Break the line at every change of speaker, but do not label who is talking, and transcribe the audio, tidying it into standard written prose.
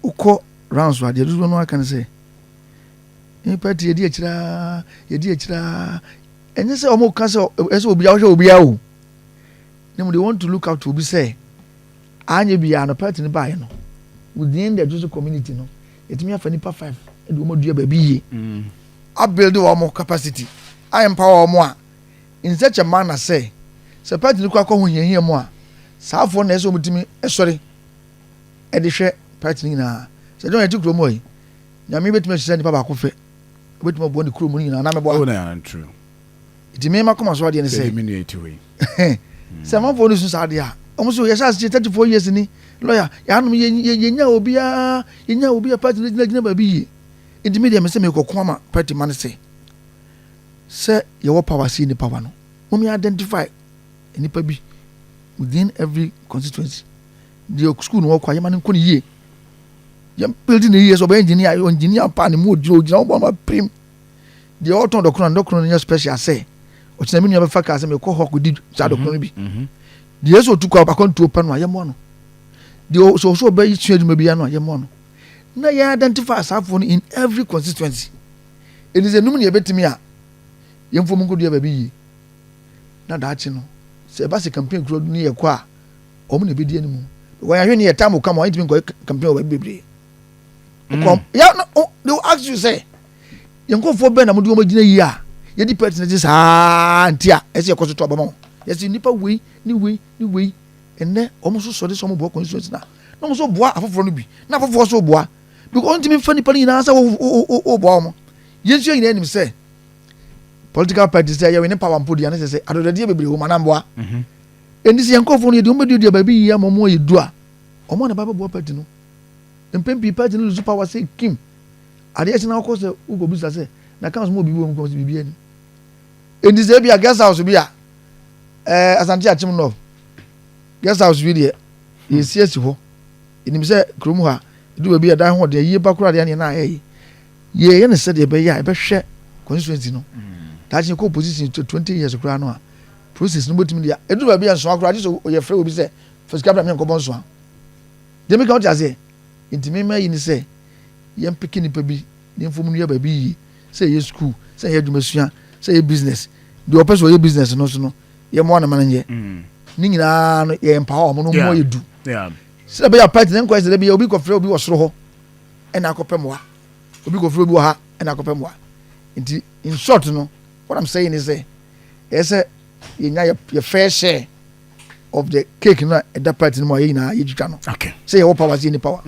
Wokɔ rounds so adeɛ dodoɔ no aka no sɛ nipa ti yɛdi akyire, yɛdi akyire. Ɛnyɛ sɛ ɔmo ka sɛ ɛsɛ obiara wohwɛ obiara o, ne mu they want to look out to obi sɛ anyɛ biara no, party no baayɛ no, within the Ejisu community no, yɛtumi afa nipa five ɛde wɔn adua baabi yie, abuild wɔn capacity, a empower wɔn a in such a manner sɛ party no kɔ akɔ ho hiahia mu a, saa afoɔ na ɛsɛ wɔn tumi ɛsɔre ɛde hwɛ party no nyinaa. Sɛ ɛdɔn yɛte kurom hɔ yi, Nyame bɛtumi ahyehyɛ nipa baako fɛ, obɛtumi aboa ne kurom no nyinaa na mɛboa.
Oh, na true.
Nti mema kɔma so adeɛ ne
sɛ
sɛ
me nua ti wei.
Sɛ amanfoɔ no su saa adeɛ a, ɔmo so yɛhyɛ asekyɛ 34 years ni lawyer yɛanom yɛnya obiara, yɛnya obiara, party no gyina gyina baabi yie. Nti mi deɛ, mesɛ mekɔko ama party ma no sɛ yɛwɔ power si ni power no, mom yɛ identify nipa bi within every constituency. Deɛ school no wɔkɔ a, yɛma no nkɔ ne yie, yɛn build ne yie sɛ ɔbɛyɛ engineer, engineer pa ne mu ogyina ogyina wɔbɔ ama prim. Deɛ ɔtɔn dɔkono no, dɔkono no nyɛ special sɛ ɔkyena mi nua bɛfa kaa sɛ mekɔ hɔ akɔdi saa dɔkono no bi. Deɛ ɛsɛ otu kɔ akɔntuo pɛ no a, yɛmmoa no. Deɛ sɛ ɔsɛ ɔbɛyi sua adwuma bi ya no a, yɛmmoa no na yɛn identify asaafoɔ no in every constituency. Ɛni sɛ num ne yɛbɛtumi a yɛmfo mu nkɔdua baabi yie na daakye no, sɛ ɛba sɛ campaign kuro ne yɛ kɔ a, ɔmo na ɛbɛdi anim. Wɔn ahwɛ ne yɛ time kama wɔn ntumi nkɔ campaign wɔ baabi bebree. Kɔm ya no, they will ask you sɛ yɛn nkɔfoɔ bɛn na mo de wɔn gyina yie a yɛdi party no ti saa, nti a ɛsɛ yɛkɔ so to abama wɔn. Yɛsɛ nipa wei ne wei ne wei, ɛnɛ wɔn nso sɔre sɛ wɔn boa constituency na wɔn nso boa afoforɔ no bi na afoforɔ nso boa, because ɔntumi nfa nipa no nyinaa sɛ wɔ boa wɔn. Yɛn nso yɛn nyinaa nim sɛ political party sɛ yɛwɔ ne power mpo deɛ, ne sɛ adɔdɔdeɛ bebree wɔ mu anamboa. Ɛnti sɛ yɛn nkɔfoɔ no, yɛde wɔn bɛduadua baabi yie ama wɔn ayɛ du a, wɔn a na ba bɛboa party no. Mpɛn pii party no lose power sɛ kim adeɛ kyɛn akɔ sɛ wokɔ bisa sɛ na council mu obi wɔ mu kɔn sɛ biribi ani. Ɛnti sɛ ebi a guest house bi a Asante Akyem North guest house bi deɛ, yɛsi asi hɔ, ɛnim sɛ kurom ha edu baabi a dan ho deɛ yie ba koraa deɛ, ne na ayɛ yi yɛyɛ ne sɛdeɛ ɛbɛyɛ a ɛbɛhwɛ constituency no daakye kɔ opposition to 20 years koraa no a, process no bɛtumi deɛ edu baabi a nsoa koraa gye sɛ yɛfrɛ obi sɛ first capital mi nkɔbɔ nsoa deɛ mi ka wɔte aseɛ. Nti mi ma yi ni sɛ yɛn pick nipa bi ne nfom no yɛ baabi yie, sɛ ɛyɛ school, sɛ ɛyɛ adwumasua, sɛ ɛyɛ business. Deɛ ɔpɛ sɛ ɔyɛ business no so no, yɛ mmoa ne ma no nyɛ ne nyinaa no, yɛ empower ɔmo no mmoa yɛ du sɛ ɛbɛyɛ party ne nkɔyɛ sɛ ɛbɛyɛ obi kɔfrɛ obi wɔ soro hɔ ɛna akɔpɛ mmoa, obi kɔfrɛ obi wɔ ha ɛna akɔpɛ mmoa. Nti in short no, what I'm saying is sɛ ɛyɛ sɛ yɛnya yɛ fair share of the cake no a ɛda party no mu a yɛ nyinaa yɛtwitwa no sɛ yɛwɔ power, sɛ yɛni power.